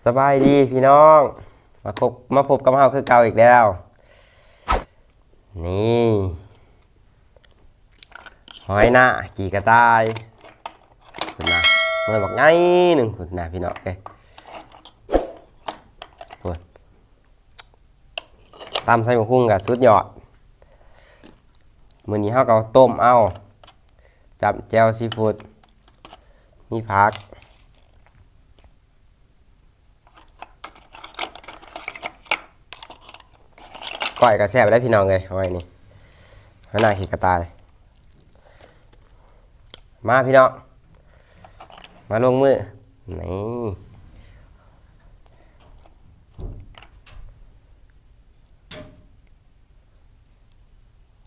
ສະບາຍດີພີ່ນ້ອງ ມາພົບ ມາພົບກັບເຮົາຄືເກົ່າອີກແລ້ວ. ນີ້ ຫອຍນາຂີ້ກະຕ່າຍ ພຸ້ນນະ ໜ່ວຍບັກໃຫຍ່ໜຶ່ງພຸ້ນນະພີ່ນ້ອງເອີຍ. ໂອ້ຍ ຕຳໃສ່ໝາກຫຸ່ງກະສຸດຍອດ. ມື້ນີ້ເຮົາກໍຕົ້ມເອົາ ຈ້ຳແຈ່ວຊີຟູດ ມີຜັກ ກ້ອຍກໍແຊບໄດ໋ພີ່ນ້ອງເອີຍ. ຫອຍນີ້ ຫອຍນາຂີ້ກະຕ່າຍ. ມາພີ່ນ້ອງ ມາລົງມື ນີ້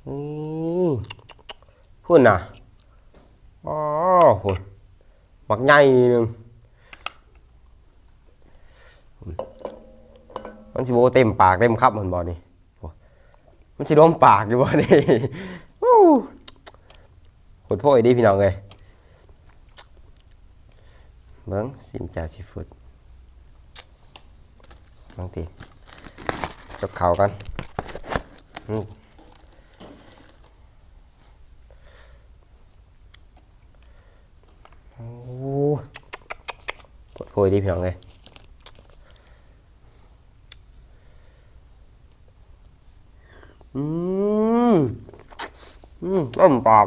ນີ້ ພຸ້ນນະ ອໍ ພຸ້ນ ບັກໃຫຍ່ໜຶ່ງ. ມັນຊິບໍ່ເຕັມປາກເຕັມຄຳຫັ້ນບໍ່ນີ້? ໂອ້ ມັນຊິລົມປາກຢູ່ບໍ່ນີ້? ໂອ້ ໂຫດໂພດເດ້ພີ່ນ້ອງເອີຍ. ເບິ່ງ ຊີມແຈ່ວຊີຟູດ ເບິ່ງຕິ ຈົກເຂົ້າກ່ອນ. ອືມ ໂອ້ ໂພດໂພຍເດ້ພີ່ນ້ອງເອີຍ. ອືມ ອືມ ເຕັມປາກ.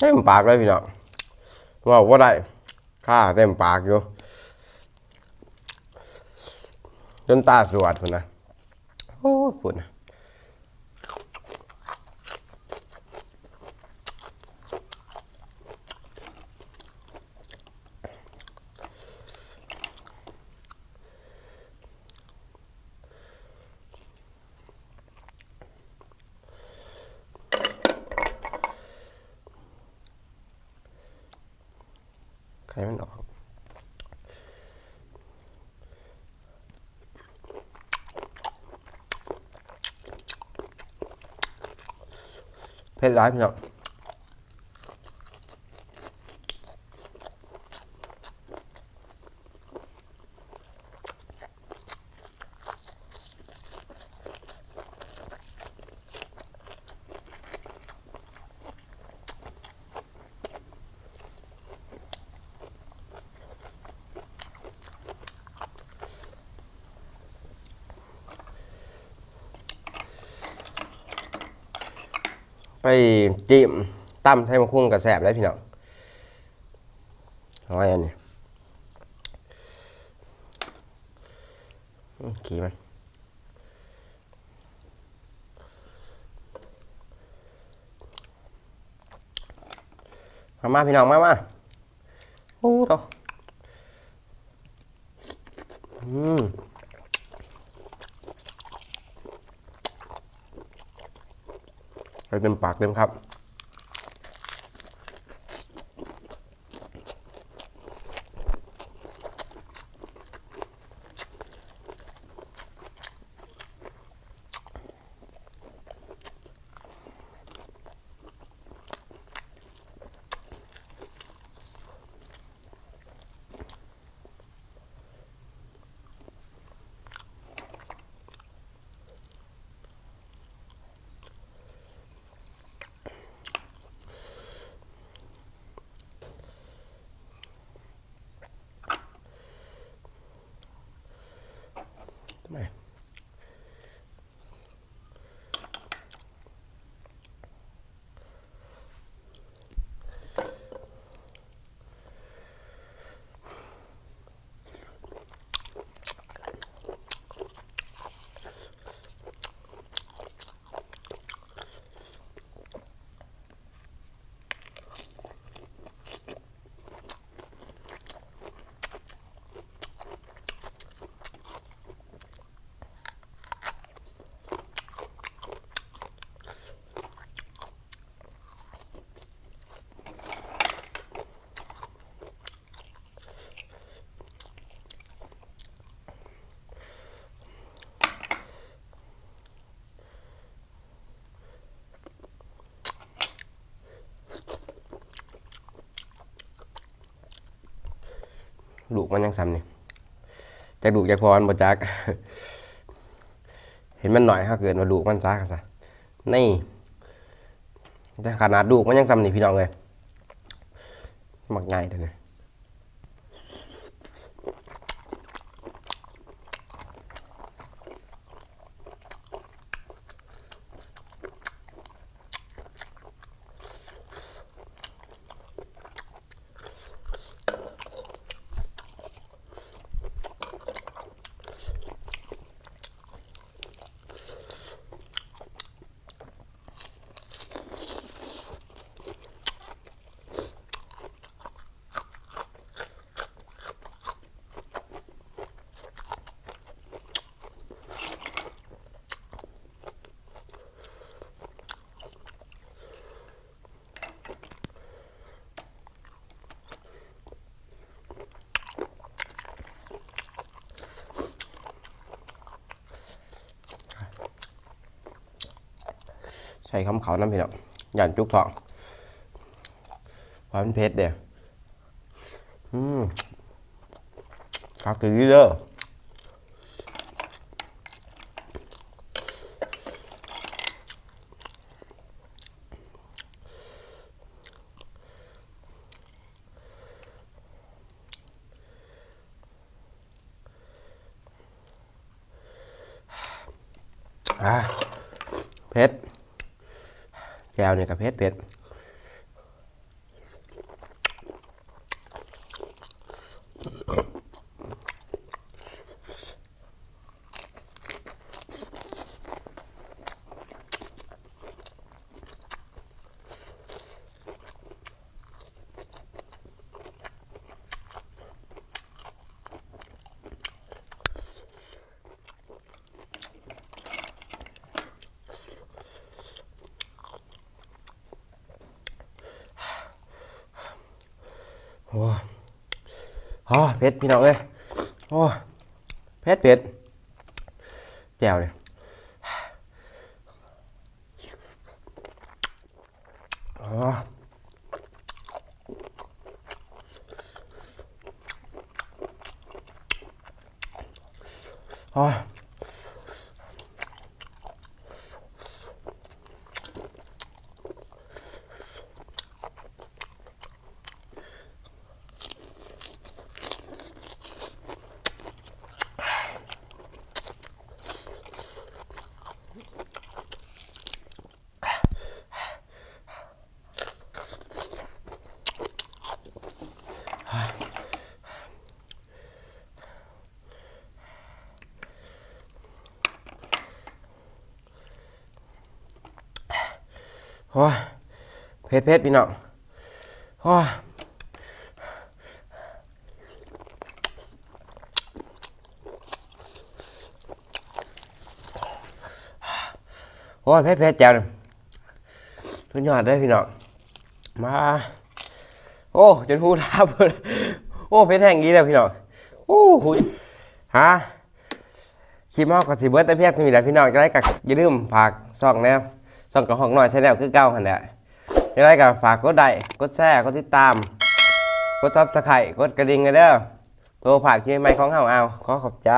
ເຕັມປາກເລີຍພີ່ນ້ອງ ເວົ້າບໍ່ໄດ້ ຄາເຕັມປາກຢູ່ ຈົນຕາສວດພຸ້ນນະ. ໂອ້ຍ ພຸ້ນນະ. ໄຂ່ມັນອອກ ເຜັດຫຼາຍພີ່ນ້ອງ. ໄປຈິ້ມຕຳໃສ່ໝາກຫຸ່ງກໍແຊບເດ້ພີ່ນ້ອງ. ຫອຍອັນນີ້ ອືມ ຂີ້ມັນ. ມາ ມາ ພີ່ນ້ອງ ມາ ມາ. ໂອ້ ໂທ້ ອືມ ໄປເຕັມປາກເຕັມຄຳ. ທຳໄມ? ອືມ ຫອຍ ລູກມັນຍັງສ່ຳນີ້ ຈັກລູກຈັກພໍ່ມັນບໍ່ຈັກ ເຫັນມັນໜ້ອຍ ເຮົາກໍເອີ້ນວ່າລູກມັນຊະ ຊະ ນີ້ ແຕ່ຂະໜາດລູກມັນຍັງສ່ຳນີ້ພີ່ນ້ອງເອີຍ ບັກໃຫຍ່ເດ້ນີ້. ໃສ່ຄຳເຂົ້ານຳພີ່ນ້ອງ ຢ້ານຈຸກທ້ອງ ເພາະມັນເຜັດເດ້. ອືມ ຄັກອີ່ຫຼີເດີ. ອາ ເຜັດ ແຈ່ວນີ້ກໍເຜັດ ເຜັດ. ໂອ້ ໂອ້ ເຜັດພີ່ນ້ອງເອີຍ ໂອ້ ເຜັດ ເຜັດ ແຈ່ວນີ້. ໂອ້ຍ ເຜັດໆ ພີ່ນ້ອງ ໂອ້ຍ ໂອ້ຍ ເຜັດໆ ແຈ່ວນີ້ ສຸດຍອດເດີພີ່ນ້ອງ ມາ ໂອ້ ຈົນຫູລາບ ໂອ້ ເຜັດແຮງອີ່ຫຼີເດີພີ່ນ້ອງ ໂອ້ ຫາ ຄລິບເຮົາກໍຊິເບິດແຕ່ພຽງສ່ຳນີ້ແຫຼະພີ່ນ້ອງ ຈັ່ງໃດກໍຢ່າລືມຝາກຊ່ອງແດ່ ຊ່ອງກະຮອກນ້ອຍ Channel ຄືເກົ່າຫັ້ນແຫຼະ ຈັ່ງໃດກໍຝາກກົດໄລ້ ກົດແຊ ກົດຕິດຕາມ ກົດ Subscribe ກົດກະດິ່ງແດ່ເດີ ເພື່ອບໍ່ພາດຄລິບໃໝ່ຂອງເຮົາ ເອົາ ຂໍຂອບໃຈ.